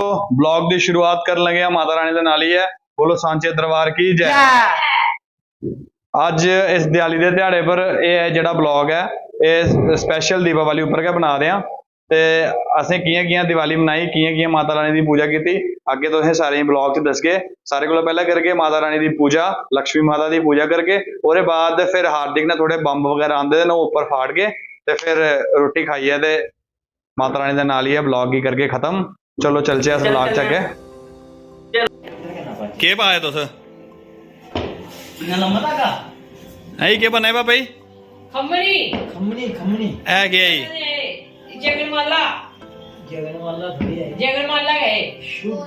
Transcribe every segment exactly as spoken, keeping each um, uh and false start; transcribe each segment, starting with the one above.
तो blog दी शुरुआत करन लगे आं माता रानी दे नाल ही ऐ। बोलो सांचे दरबार की जय। अज्ज इस दिवाली दे ध्याड़े पर एह् ऐ जेह्ड़ा ब्लॉग ऐ, एह् स्पेशल दीपावली उप्पर गै बना दे आं। ते असें कि'यां कि'यां दिवाली मनाई, कि'यां कि'यां माता रानी दी पूजा कीती, अग्गें तुसें सारें गी ब्लॉग च दसगे। सारें कोला पैह्लें करगे माता रानी दी पूजा, लक्ष्मी माता दी पूजा करगे। ओह्दे बाद फिर हार्दिक ने थोह्ड़े बम्ब बगैरा आंदे दे न, ओह् उप्पर फाड़गे ते फिर रुट्टी खाइयै ते माता रानी दे नाल ही ऐ, ब्लॉग गी करगे खत्म। चलो चलचे अस ब्लॉग च अग्गें। केह् पाए तुस? इन्ना लम्मा धागा? ऐ केह् बने पापा जी? खम्मनी। खम्मनी, खम्मनी। ऐ केह् ऐ? जगनमाला। जगनमाला थोड़ी है। जगनमाला है। शुभ।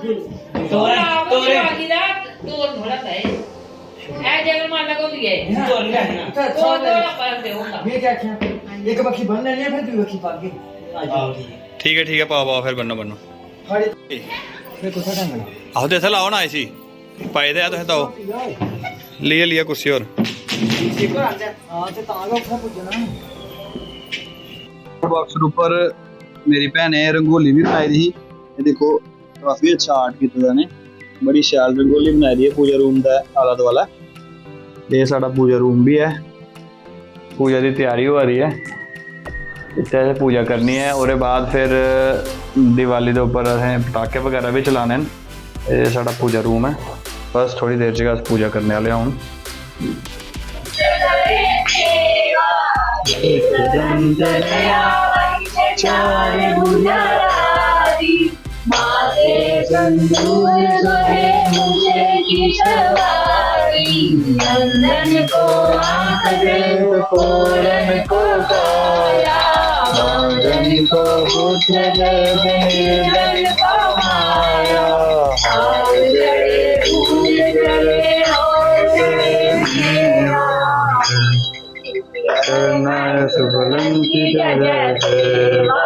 तोरण, आप तोरण। आगी दा तोरण थोड़ा सा है। ऐ जगनमाला को भी है। इसी तोरण का है ना। अच्छा, अच्छा, तोरण थोड़ा पर दे होता। मैं क्या किया? एक बक्खी बन लेने हैं, फिर दूसरी बक्खी पागे। आ जाओ, ठीक है। ठीक ऐ, ठीक ऐ, पाओ, पाओ, फिर बन्नो, बन्नो। थुआढ़ी फिर कुत्थै टंगना? आहो, ते इत्थै लाओ ना इसी। पाए दे ऐ तुसें, ताओ। लेई, लेई कुर्सी होर। हां, ते तां गै उत्थै पुज्जना। बॉक्स उप्पर मेरी भैनें रंगोली बी बनाई दी ही। एह् दिक्खो, काफी अच्छा आर्ट कीते दा इ'नें। बड़ी शैल रंगोली बनाई दी ऐ पूजा रूम दा आला दुआला। एह् साढ़ा पूजा रूम बी ऐ। पूजा दी त्यारी होआ दी ऐ। इत्थै असें पूजा करनी ऐ, ओह्दे बाद फिर दिवाली दे उप्पर असें पटाके बगैरा बी चलाने न। एह् साढ़ा पूजा रूम ऐ, बस थोह्ड़ी देर च गै अस पूजा करने आह्ले आं हून। चार भुजा माथे संदूर सोहे मुझे की सवारी, नंदन को आंख दे तो पूरन को काया, मदन को पुत्र दे निर्धन को माया। और जड़े फूल जड़े और जड़े मेवा। करना है सुफलम की जय जय देवा।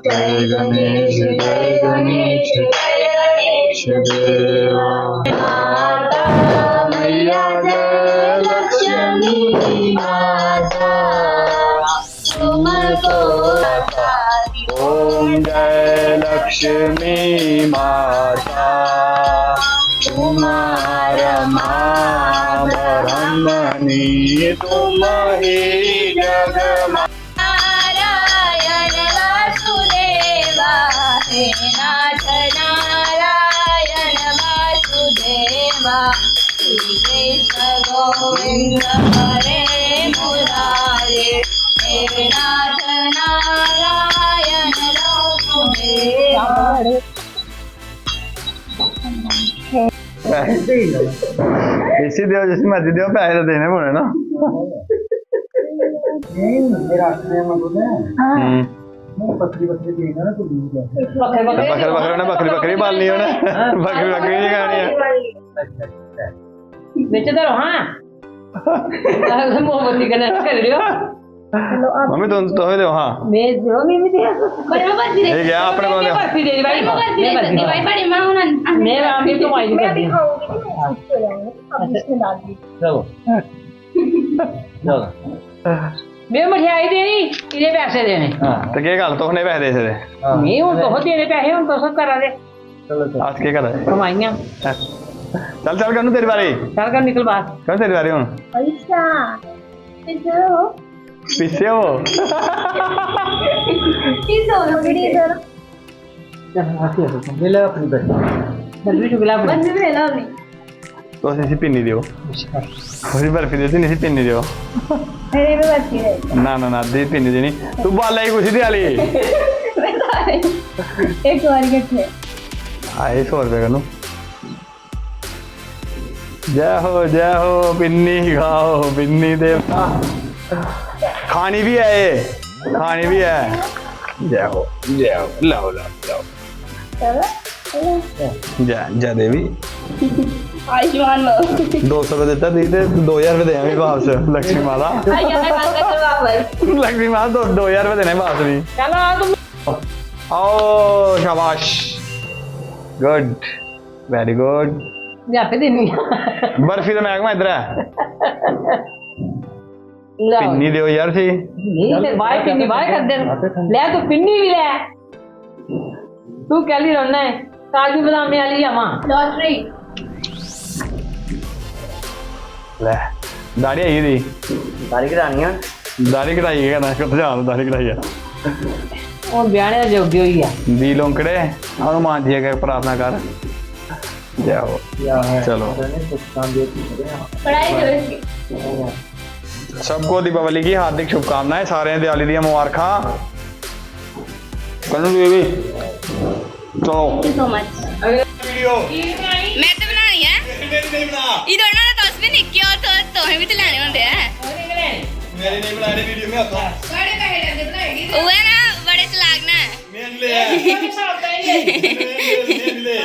जय गणेश, जय गणेश, जय गणेश देवा। माता मैया जय लक्ष्मी माता, तुमको ओम जय लक्ष्मी माता, तुम्हारा माँ ब्रह्मणी तुम ही जग नारायण वासुदेवा, हे नाथ नारायण वासुदेवा, श्री कृष्ण गोविंद हरे मुरारे, हे नाथ नारायण वासुदेवा। इसी देओ, जिसी मर्जी देओ, पैसे तो देने पौने ना। नहीं, मेरा आखने दा मतलब है, हाँ। हम्म। नहीं, बक्खरी बक्खरी देना ना, तो नहीं देना। बक्खरे बक्खरे बक्खरे बक्खरे ने, बक्खरी बक्खरी बालनी उ'नें। हाँ। बक्खरी बक्खरी जगानी है। बिच धरो, हाँ। मोमबत्ती कन्नै करी ओड़ेओ। चलो, आप मम्मी, तुम, तुम ही दो, हाँ। मैं दो, मैं भी दिया। बड़ी बर्फी दे। ठीक है, अपने को दो। बर्फी दे भाई। बड़ी बर्फी दे, बर्फी दे। भाई, बड़ी माँ होना। मैं राम की कमाई नहीं मैं भी करती। खाऊंगी, मैं खुश हो जाऊंगी। अब इसके बाद भी। चलो। चलो। मैं मठेआई देनी, इ'नें पैसे देने। हाँ। ते केह् गल्ल, तुस नेह् पैसे दे सकदे? हाँ। नहीं, हून तुस देने पैसे, हून तुस करा दे। चलो, चलो। अस केह् करा दे? कमाइयां। चल, चल, कन्नू, तेरी बारी। चल, कन्नू, निकल बाहर। कन्नू, तेरी बारी हून। अच्छा। पीछे हो। पीछे हो। पीछे हो, पीछे। चल, आके आ, ले ले अपनी बर्फी। बर्फी चुग ले अपनी। बर्फी भी ले लो अपनी। तुस इसी पिन्नी देओ। उसी बर्फी देओ, इसी पिन्नी देओ। मेरी भी बर्फी दे। ना, ना, ना, अद्धी पिन्नी देनी। तू बाला ही कुसी देआली? मैं सारे। इक बार किट्ठे। आए सौ रपेऽ कन्नू। जय हो, जय हो, पिन्नी खाओ, पिन्नी देवता। खानी भी है ये, खानी भी है। जय हो, जय हो, लाओ, लाओ, लाओ। चलो, चलो। जय, जय देवी। आयुष्मान भव। दो सौ रपेआ दित्ता दी ते दो ज्हार रपेआ देआं मी बापस, लक्ष्मी माता। आई जाना कल तक वापस। लक्ष्मी माता, दो, दो ज्हार रपेआ देने बापस मी। चलो, आओ तुम। आओ, शाबाश। Good। Very good। मैं आपे देनी आ। बर्फी दा मैहकमा इधर ऐ। पिन्नी देओ यार फ्ही। नहीं, ते बाय पिन्नी बाय कर दे। ले तू पिन्नी भी ले। तू कैली रोना है? काजू बदामे वाली आवां। लॉटरी। ले, दाढ़ी आई दी। दाढ़ी कटानी है। दाढ़ी कटाई के करना? कुत्थै जाना दाढ़ी कटाइयै? ओह् ब्याह्ने जोगे होई गेआ। दी लोंकड़े, हनुमान जी अग्गें प्रार्थना कर। जय हो। चलो। पढ़ाई करो इसकी। सबको दीपावली की हार्दिक शुभकामनाएं, सारें दिवाली दियां मुबारखां। कन्नू जी भी। चलो। Thank you so much। Video. मैं तो बनानी है। मेरी नहीं बना। इधर ना तुस भी निक्के हो तो तुसें भी तो लैने होंदे हैं। मेरी नहीं बनानी वीडियो में आता। साढ़े पैसे लैंदे बनाएगी। ओए ना, बड़े चलाक ना। मेरे लिए। मेरे लिए।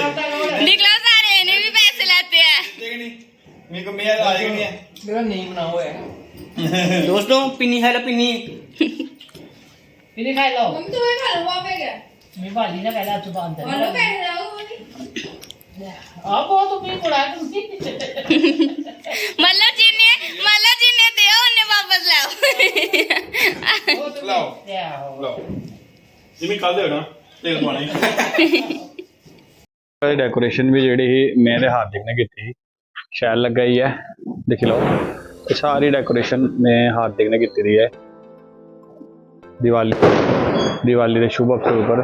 दिख लो सारे, इन्हें भी पैसे लेते हैं। देख नहीं। मेरे को मेरा आएगा नहीं है। मेरा नहीं बना हुआ है। दोस्तों, पिन्नी खा लो, पिन्नी। पिन्नी खा लो। हम तो वही खा लो, वहाँ पे क्या? मैं भाली ना पहले हाथ बांध दे। और लो पहले लाओ, वो नहीं। आप वो तो भी बुला तुम। मतलब जिन्ने, मतलब जिन्ने दे उन्ने वापस लाओ। लाओ। लाओ। जिम्मी कल दे ना, तेरे को नहीं। डेकोरेशन भी जेह्ड़ी ही, में ते हार्दिक ने कीती ही। शैल लग्गा ही ऐ, दिक्खी लैओ। एह् सारी डेकोरेशन में हार्दिक ने कीती दी ऐ। दिवाली, दिवाली दे शुभ अवसर उप्पर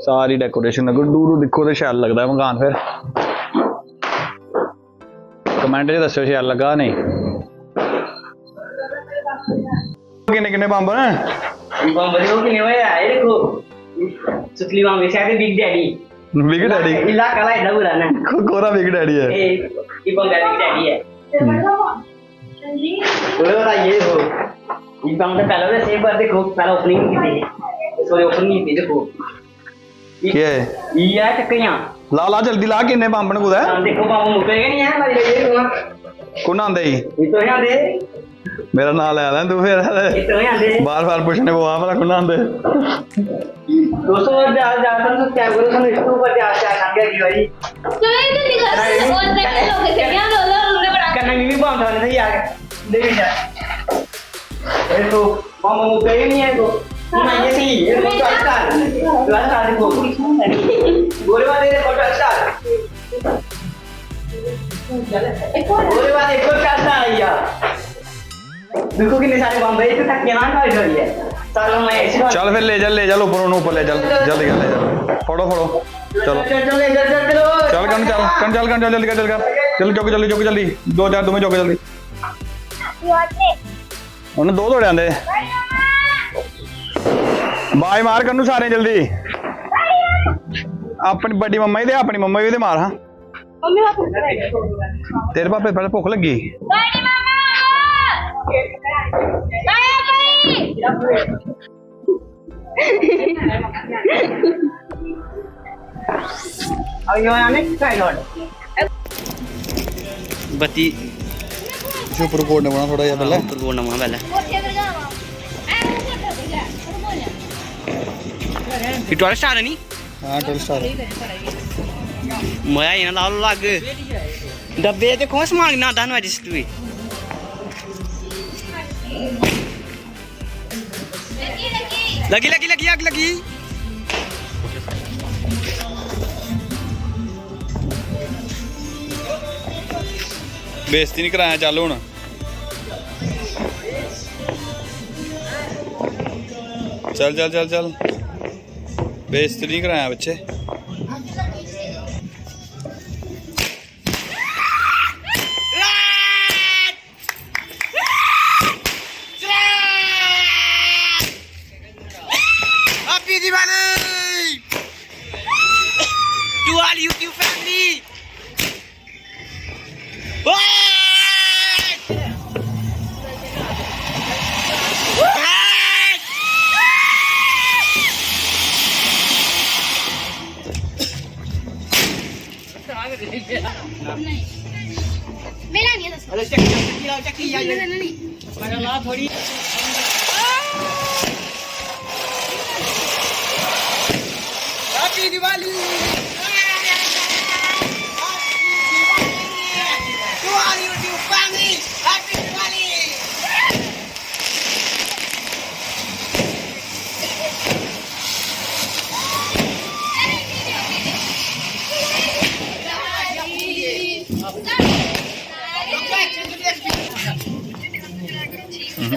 सारी डेकोरेशन, अगर दूरों दिक्खो ते शैल लगदा ऐ मकान। फिर कमेंट च दस्सेओ, शैल लग्गा नेईं? किन्ने किन्ने बंब न? बंब दे ओह् किन्ने होए आ, एह् दिक्खो। सुतली बंब, इसी आखदे बिग डैडी। Big daddy? इलाका दा एड्डा बुरा ना। को-, कोरा बिग डैडी ऐ? एह्, एह् बंब दा बिग डैडी ऐ। हम्म। ओह्दे बाद आई गे ओह्। एह् बंब ते पैह्लें ओह्दे सेव पर दिक्खो, पैह्लें ओपनिंग कीती। सॉरी, ओपन नहीं कीती, दिक्खो। केह् ऐ? इ'यै चक्करियां। ला, ला, जल्दी ला, किन्ने बंब न कुतै? हां, दिक्खो, बंब मुक्के गै निं ऐ, मारी लैगे तूं। कु'न आंदे ई? एह् तुसें आंदे। मेरा नांऽ लै लै तूं फिर। एह् तुसें आंदे। बार-बार पुच्छने पवा भला कु'न आंदे। दोस्तों, और जा, जा, तुम क्या करो, तुम इसके ऊपर जा, जा, लंघ गया भाई। चलो, इधर निकल, और देख लो, कैसे क्या लो, लो, उन्होंने बड़ा कन्नै मिगी बंब थ्होने थे यार। देख जा। ये तो मामा मुद्दा ही नहीं है तो। ना, ये सही है, ये तो अच्छा है। तो अच्छा है, देखो। गोरे वाले देखो, तो अच्छा है। गोरे वाले देखो, तो अच्छा है यार। देखो कितने सारे बंब है, ये तो थक के ना खा रही है। चलो, मैं ऐसे चल फिर ले चल, ले चल, ऊपर, ऊपर ले चल, जल्दी कर ले चल। फड़ो, फड़ो। चलो। चल, चल, चल, चल, चल, चलो। चल, कन चल, कन चल, कन चल, जल्दी कर, जल्दी कर। चल, चुक, जल्दी, चुक, जल्दी। दो, चार, तुम्हें चुक, जल्दी। उन्हें दो दौड़े आंदे। बाज मार कन्नू सारें जल्दी। अपनी बड्डी मम्मा ही दे, अपनी मम्मा भी ते मार, हाँ। तेरे पापे पैह्लें भुक्ख लग्गी। बत्ती। इसी उप्पर कोड़ना पौना थोह्ड़ा जेहा पैह्लें। उप्पर कोड़ना पौना पैह्लें। एह् टुवेल्व स्टार है नी? हां, टुवेल्व स्टार है। मजा आई जाना, लाओ लग। डब्बे च दिक्खो, समान किन्ना आंदा नोआजी सिस्टम बी। लगी, लगी, लगी, अग्ग लगी। बेइज्जती नहीं करायां, चल हुन। चल, चल, चल, चल। बेइज्जती नहीं करायां बच्चे। Happy Diwali to all YouTube family. मेरा नहीं है, दस। अरे चक्की, चक्की लाओ, चक्की, या, या। नहीं, नहीं, नहीं। अरे ला थोड़ी। Happy Diwali! Happy Diwali! To all YouTube family, Happy Diwali!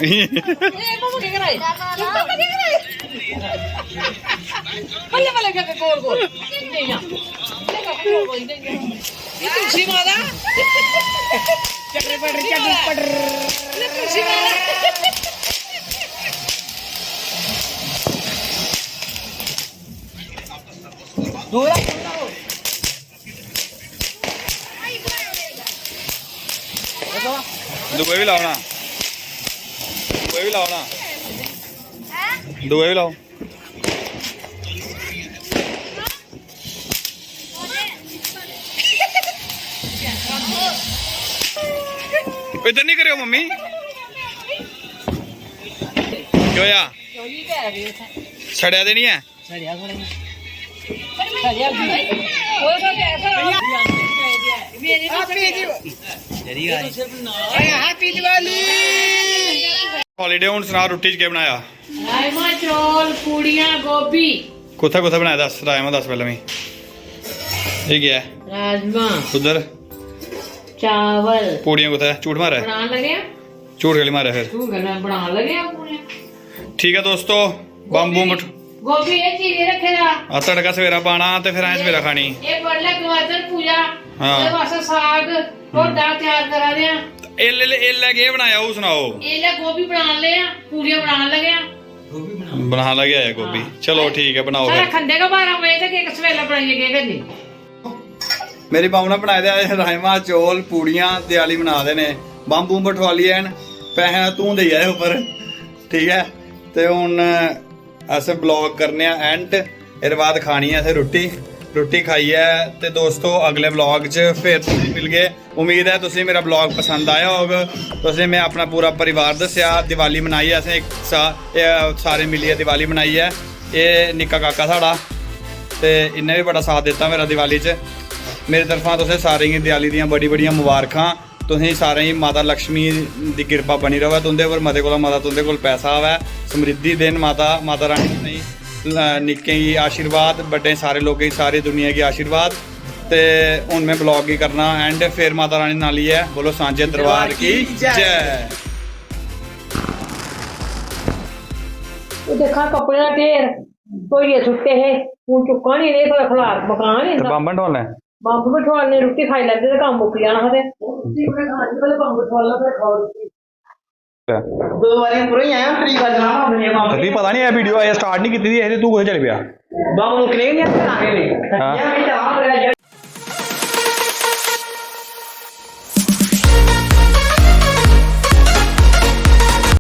ए, पापा केह् कराए? पापा केह् कराए? बल्ले, बल्ले, काका, कोल, कोल। नेईं आ। ले, काका, कोल, कोल, नेईं आ। ये तुलसी माता। चटर पटर, चटर पटर। ये तुलसी माता। दूर आ, दूर आ। दुए भी लाओ ना, दुए भी लाओ ना, दुए भी लाओ। इधर नहीं करियो मम्मी। क्यों या? सड़या ते नहीं है? सड़िया थोड़ा। सड़िया भी। ओए, ओए, ऐसा। मेरी तो सड़िया। जरी आ रही। हैप्पी दिवाली। हॉलीडे। हुन सना, रुट्टी च केह् बनाया? राजमा चौल, पूड़ियां, गोभी। कुत्थै कुत्थै बनाया? दस, राजमा दस पैह्लें मी। एह् केह् ऐ? राजमा। उद्धर? चावल। पूड़ियां कुत्थै? झूठ मारै? बनान लगे आं। झूठ कैह्ली मारै फिर? झूठ कैह्ली बनान लगे आं पूड़ियां। ठीक ऐ दोस्तो, बम्बू मठ- गोभी एह् चीरे रक्खे दा। हां, तड़का सवेरा पाना ते फिर असें सवेरा खानी। एह् बडलै गवादर पूजा, हां। ओह्दे वास्तै साग, ढोडा त्यार करा दे आं। इल्ल-, इल्ल-, इल्लै केह् बनाया, ओह् सनाओ। इल्लै गोभी बनान लगे आं, पूड़ियां बनान लगे आं। बनान लगे आं गोभी। हां। चलो ठीक ऐ, बनाओ साढ़ा फिर। खंदे गै बारां बजे ते केह् सवेला बनाइयै केह् करनी? मेरी माऊ ने बनाए दे अज्ज राजमा चौल, पूड़ियां, दिवाली मना दे ने। बम्बू मठोआली हैन, पैसे तूं देई आए उप्पर, ठीक ऐ। ते हुन अस vlog करने आं end, एह्दे बाद खानी ऐ असें रुट्टी। रुट्टी खाइयै ते दोस्तो, अगले vlog च फिर तुसें मिलगे। उम्मीद ऐ तुसें मेरा vlog पसंद आया होग। तुसें में अपना पूरा परिवार दस्सेआ, दिवाली मनाई असें इक सा-, एह् सारे मिलियै दिवाली मनाई ऐ। एह् निक्का काका साढ़ा, ते इन्नै बी बड़ा साथ दित्ता मेरा दिवाली च। मेरी तरफा तुसें सारें गी दिवाली दियां बड़ी बड़ियां मबारखां। तुसें सारें गी माता लक्ष्मी दी किरपा बनी र'वै तुं'दे पर, मते कोला मता तुं'दे कोल पैसा आवै, समृद्धि देन माता। माता रानी तुसें गी, अ, निक्कें गी आशीर्वाद, बड्डें सारे लोकें गी, सारी दुनिया गी आशीर्वाद। ते हुन में vlog गी करना end, फिर माता रानी नाली ऐ, बोलो सांझे दरबार की जय। ओह् दिक्खा कपड़े दा ढेर, धोइयै सुट्टे हे, हून चुक्का निं, एह् थोह्ड़ा खलार मकान ते इं'दा। बम्ब ठोआलने? बम्ब बी ठोआलने, रुट्टी खाई लैंदे ते कम्म मुक्की जाना हा ते। रुट्टी उ'नें खानी, पैह्लें बम्ब ठोआलना, फिर खाओ रुट्टी। दो बारी पूरा ही आया, त्री बार जनाब अपने बम्ब। तुगी पता नहीं, एह् video अजें start नहीं कीती दी, एह्दे तू कुत्थै चली पेआ? बम्ब मुक्कने गै नहीं, फिर आगे नहीं। हां। यार, मैं चला,